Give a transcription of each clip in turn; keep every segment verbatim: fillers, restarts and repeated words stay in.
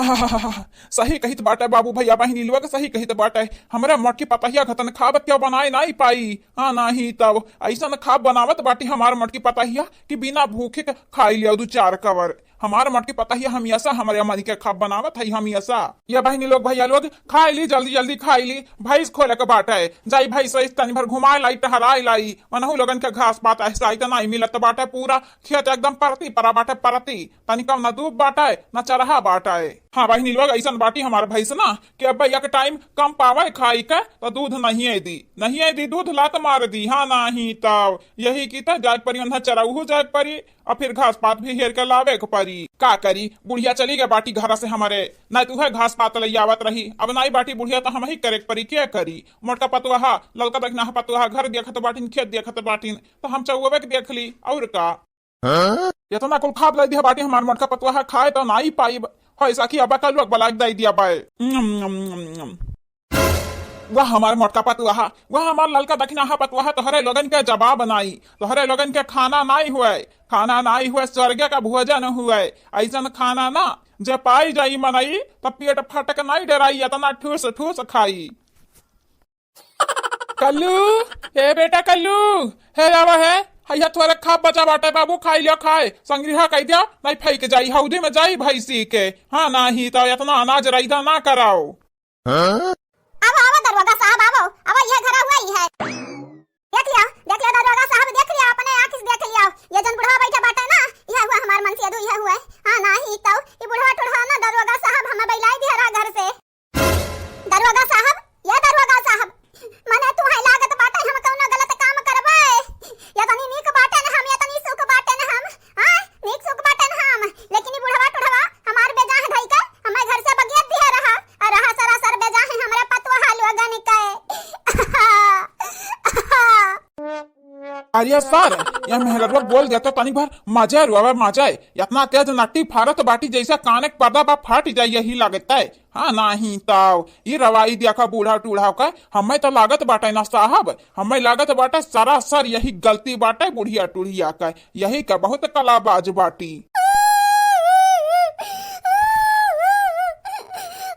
सही कहित बाटे बाबू भइया, बहिनी लोग सही कहित बाटे। हमरे मोटकी पतहिया घतन खाब क्यों बनाए नाई पाई। हाँ, नाहीं तब अइसन खाब बनावत बाटी हमार मोटकी पतहिया कि बिना भूखे के खाई लिया दू चार कवर। हमार मोटकी पतहिया हमेशा हमरे मन के खाब बनावत है हमेशा। ये बहिनी लोग, भइया लोग, खाई ली, जल्दी जल्दी खाई ली। भैंस खोले के बाटे, जाई भैंस वैस तनी भर घुमाए लाई, टहराए लाई। मनहू लोगन के घास पात ऐसा इतना ही मिलत बाटे, पूरा खेत एकदम परती परा बाटे, परती। तनी कम ना दूब बाटे, ना चरहा बाटे। हाँ बहिनी लोग, अइसन बाटी हमार भैंस ना कि अब एक टाइम कम पावे खाई के, तो दूध नहीं दी, नहीं दी दूध, लात मार दी। हाँ, नाहीं तब यही की तो जाए परी, उन्हें चरौहू जाए परी, और फिर घास पात भी हेर के लावे के परी। का करी, बुढ़िया चली गए बाटी घर से हमरे, नहीं तो है घास पात ले आवत रही। अब नाई बाटी बुढ़िया तो हम ही करे के परी, क्या करी? मोटका पतुआहा, ललका दखिनाहा पतुआहा घर देखत बाटिन, खेत देखत बाटिन, तो हम चौबे के देख ली, और का? हाँ? इतना कुल खाब लाई दिया बाटी हमार मोटका पतुआहा, खाए तो नाई पाइब। होय सखी, अब का लोग बलाक दाई दिया बाय। उम, उम, उम, उम। वाह हमार मोटका पतुआहा, वाह हमार ललका दखिनाहा पतुआहा, तोहरे लोगन के जवाब नाई, तोहरे लोगन के खाना नाई हुए, खाना नाई हुए, स्वर्ग का भोजन हुए। अइसन खाना ना जे पाई जाई मनई, तब पेट फटक नाई डराई, इतना ठूस ठूस खाई। कल्लू, ए बेटा कल्लू, हे आवा है, हैया थोड़ा खा बचा बाटे बाबू, खाई लिया खाए, संगरिहा कह दिया, नहीं फेंक जाई, हौदी में जाई भैंसी के। हाँ, नाहीं तो इतना अनाज रैदा ना कराओ। हाँ? आवो, आवो दरोगा साहब, आवो, आवो, ये घर हुआ ही है। देख लिया, देख लिया दरोगा साहब, देख लिया, अपने आँख से देख लिया। ये जन बुढ़वा बैठा बाटे ना, यह हुआ हमार मनसेदू, यह हुआ है। हाँ, नाहीं तो, ये बुढ़वा टुढ़वा ना दरोगा साहब, हमें बैलाई दिया रहा घर से। दरोगा साहब, ये दरोगा साहब, मने तुम्हें लागत बाटे हम कौनो गलत काम करबे? ये तनी नीक बाटे न हम, ये तनी सुख बाटे न हम, हाँ? नीक सुख बाटे न हम, लेकिन ई बुढ़वा टुढ़वा हमार बेजाह धई के हमें घर से बगेत दिहे रहा, और रहा सरासर बेजाह हमरे पतुआ लोगन के। अरे सर, यह मेहररुआ बोल देतो तनी भर मजे रुआवे मजे। इतना तेज नट्टी फारत बाटी जैसे काने के पर्दा बा फाट जाई यही लागत है। हाँ, नाहीं तौ, ई रवाई देखा बूढ़ा टूढ़ा का, हमें तो लागत बाटे ना साहब, हमें लागत बाटे सरासर यही गलती बाटे बुढ़िया टूढ़िया का, यही का बहुत कलाबाज बाटी।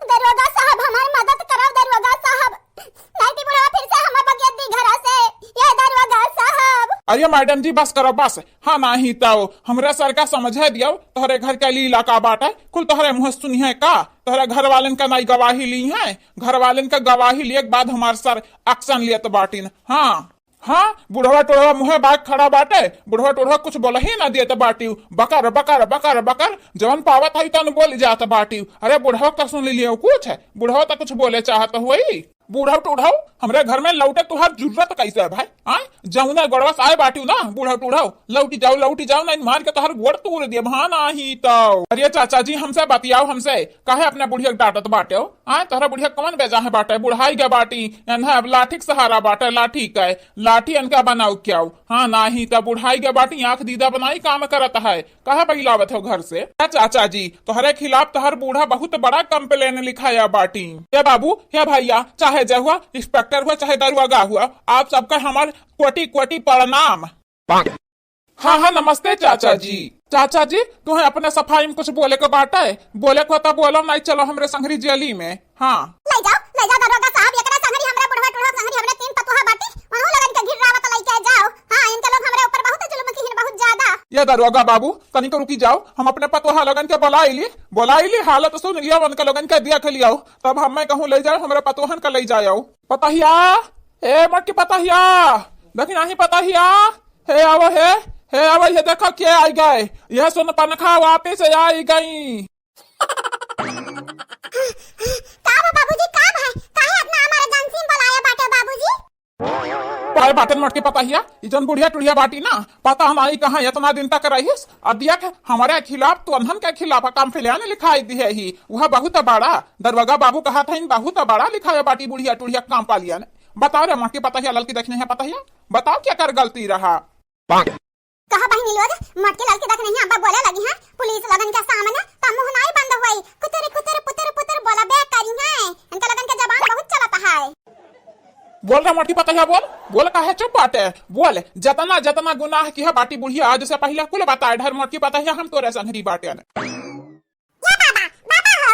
दरोगा साहब, हमार मदद करो दरोगा साहब, नहीं तो बुढ़वा फिर से हमें बगेत दी घरा से, ये दरोगा साहब। अरे मैडम जी, बस करो बस, हाँ, नाहीं तौ हमरा सर का समझे दियो, तोहरे घर के लीला का बाटे, कुल तोहरे मुँह सुनिहे का? तोहरे घर वालन का नाई गवाही ली है, घर वालन का गवाही लिए के बाद हमार सर action लेत बाटिन। हाँ, हाँ, बुढ़वा टुढ़वा मुँहे बाग खड़ा बाटे, बुढ़वा टुढ़वा कुछ बोलही ना देत बाटिउ, बकर, बकर, बकर, बकर, जवन पावत है तन बोल जात बाटिउ। अरे बुढ़वा का सुन लियो कुछ, बुढ़वा तो कुछ बोले चाहत हुई। बूढ़व टूढ़व, हमरे घर में लौटे तुहार जुर्रत कैसे है भाई? आय, जौने गोड़वा से आए बाटिउ ना, बूढ़व टूढ़व, लौटी जाओ, लौटी जाओ, नहीं मार के तोहर गोड़ तोड़ देब, हाँ, नाहीं तौ। अरे चाचा जी, हमसे बतियाओ, हमसे काहे अपने बुढ़िया के डांटत बाटे हो? आय, तोहरा बुढ़िया कौन बेजा है बाटे? बुढ़ाई गए बाटी, एन्हे अब लाठी के सहारा बाटे, लाठी का, लाठी इनका बनाओ क्या हो? हाँ, नाहीं तौ बुढ़ाई गए बाटी, आँख दीदा बनाई काम करत है। काहे बहिलावत हो घर से? ए चाचा जी, तोहरे खिलाफ तोहर बूढ़ा बहुत बड़ा complain लिखाया बाटी। हे बाबू, हे भैया, चाहे जे हुआ, inspector हुआ, चाहे दरोगा हुआ, आप सबका हमार कोटि कोटि प्रणाम। हाँ, हाँ, नमस्ते चाचा जी। चाचा जी, तुहें अपने सफाई में कुछ बोले के बाटे? बोले को तो बोलो, नहीं चलो हमरे संघरी जेली में। हाँ। ले जाओ, ले जाओ दरोगा साहब, एकरा संघरी हमरा बुढ़वा टुढ़वा संघरी हमरे तीन पतोहा बाटी, उन्हों लोगन के घिर्रावत लेके जाओ। हाँ, इनके लोग हमरे ऊपर बहुत जुल्म किहिन, बहुत ज्यादा। ये दरोगा बाबू, तनिक रुकी जाओ, हम अपने पतोहा लोगन के बुलाई ली, बुलाई ली, हालत सुन लिया, उनके लोगन के देख लिया, तब हमें कहूँ ले जाओ, हमरे पतोहन के ले जाओ। पतहिया, ए मोटकी पतहिया, देखी नहीं पतहिया, हे आवो हे, हे आवो, ये देखो के आई गए, ये सुन पनखा वापिस आई गई। का बा बाबूजी, का बा? काहे इतना emergency में बुलाया बाटे बाबूजी? पाए बाटन मोटकी पतहिया, ई जौन बुढ़िया टुढ़िया बाटी ना, पता नाई कहाँ इतना दिन तक रहिस, और देख हमरे खिलाफ तो अनहन के खिलाफ complain लिखाई दिहे ही, वह बहुत बड़ा, दरोगा बाबू कहत हइन बहुत बड़ा लिखाया बाटी बुढ़िया टुढ़िया काम पालियन। बताओ रे मोटकी पतहिया, ललकी दखिनहिया पतहिया, बताओ केकर गलती रहा? कहा बहिनी लोग, मोटकी ललकी दखिनहिया अब्बा बोले लगी हैं पुलिस लोगन के सामने, त मुँह नाई बंद हुई, कुतर कुतर पुतर पुतर बोला बे करी हैं। इनका लोगन के जबान बहुत चलत है। बोल रे मोटकी पतहिया, बोल, बोल काहे चुप बाटे, बोल, जतना जतना गुनाह किहा बाटी बुढ़िया आज से पहिले कुल बताए ढर मोटकी पतहिया, हम तोरे संघरी बाटे। या बाबा, बाबा हो,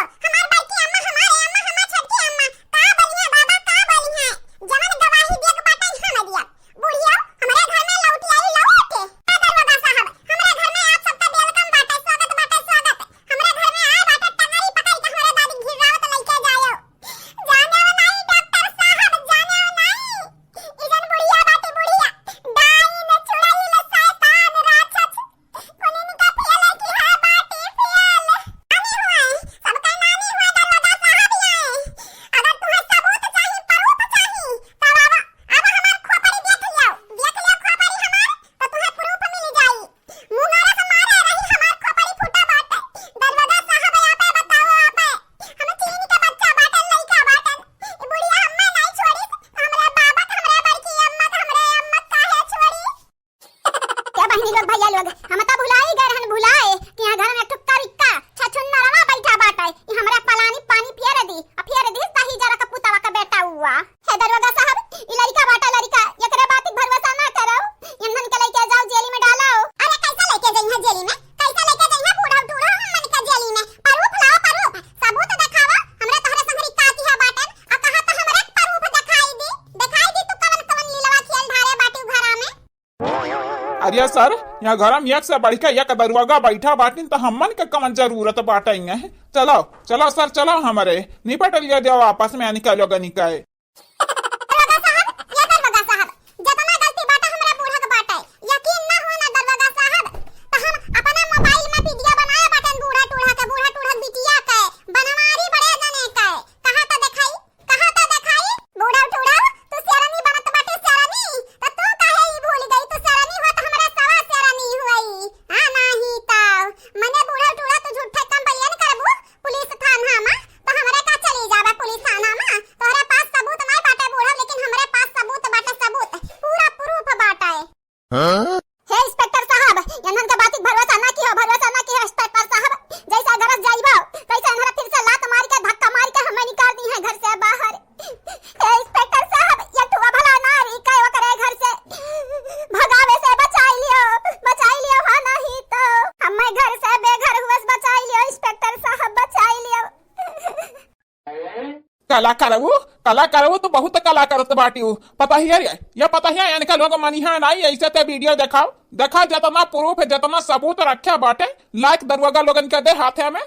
ये सर, यहाँ घर में एक से बढ़ के एक दरुआगा बैठा बाटिन, तो हमन के कवन जरूरत बाटे इहाँ? चलो, चलो सर, चलो, हमरे निपट लिया जाओ आपस में, निकालो गनी का। दरोगा साहब, ये दरोगा साहब, जतना गलती बाटे हमरा बूढ़ा के बाटे, यकीन ना हुआ ना दरोगा साहब, तो हम अपना मोबाइल में वीडियो बनाए बाटेन बूढ़ा टूढ़ा के, बूढ़ा टूढ़ा के बिटिया के, बनवारी बड़े जने के। कहाँ तो देखाई, कहाँ तो देखाई? बूढ़ा टूढ़ा, तू शेरनी बनत बाटे शेरनी, तो तू काहे ई भूल गई? तू शेरनी हो तो हमरा सवा शेरनी हुई। हाँ, नाही तो मने बूढ़ा टूढ़ा, तू झूठे complain करबू पुलिस थाना में, तो हमरे का चली जाबे पुलिस थाना में? तोहरे पास सबूत नहीं बाटे बूढ़ा, लेकिन हमरे पास सबूत बाटे, सबूत, पूरा proof बाटे। हाँ? हे इंस्पेक्टर साहब, इन्हन के बात के भरोसा ना किहो, भरोसा ना किहो इंस्पेक्टर साहब। जैसा गरज जाइबो, तैसा इन्हन फिर से लात मार के, धक्का मार के हमें निकाल दिहे घर से बाहर। हे इंस्पेक्टर साहब, ये ठुआ भला नारी के ओकरे घर से भगावे से बचाई लियो, बचाई लियो, हाँ नहीं तो हमें घर से बेघर हुए से बचाई लियो इंस्पेक्टर साहब, बचाई लियो। कलाकार वो, कलाकार वो, तू बहुत कला करत बाटी हो। पता ही है रे, ये पता ही है, इनका लोग मनिहा नाई, ऐसे ते वीडियो देखाओ, देखा जतना proof है, जतना सबूत रखे बाटे, लाइक दरुआगा लोगन के दे हाथे में।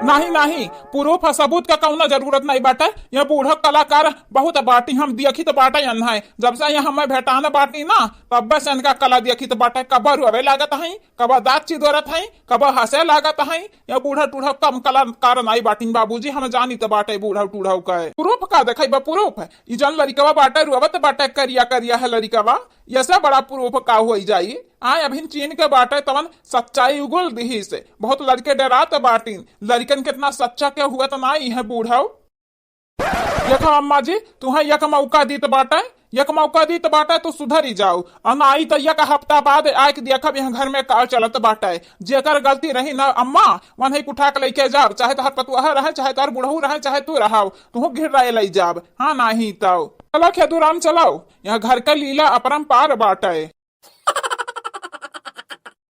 नहीं, नहीं, proof है, सबूत का कौनो जरूरत नहीं बाटे। ये बूढ़ो कलाकार बहुत बाटी, हम देखी तो बाटे अन्हाय। जब से ये हमें भेटान बाटी ना, तब से इनका कला देखी तो बाटे, कब रोवे लागत है, कब दांत चिदोरत है, कब हंसे लागत है। ये बूढ़ा टूढ़ा कम कलाकार नाई बाटिन बाबूजी, हम जानी तो बाटे बूढ़ा टूढ़ा का। Proof का देखई बा, proof है। ई जौन लड़िकवा बाटे, रोवत बाटे, करिया करिया है लड़िकवा, ये से बड़ा proof का होई जाई? आय, अभिन चीन के बाटे, तवन सच्चाई उगल दिही से। बहुत लड़के डरात बाटिन, लड़िकन कितना सच्चा के हुआ तो नाई है बूढ़ा। देखा अम्मा जी, तुहें एक मौका दीत बाटे, एक मौका दीत बाटे, तू सुधरी जाओ। आ नाई तो एक हफ्ता बाद आके देखब यहाँ घर में का चलत बाटे। जेकर गलती रही ना अम्मा, वनही उठा के लेके जाब, चाहे तोहर पतुआ रहे, चाहे तोहर बुढ़ऊ रहे, चाहे तू रहाव, तुहू घिर रहे ले जाब। हाँ, नाही तो चलो खेदूराम चलो, यहाँ घर का लीला अपरंपार बाटे।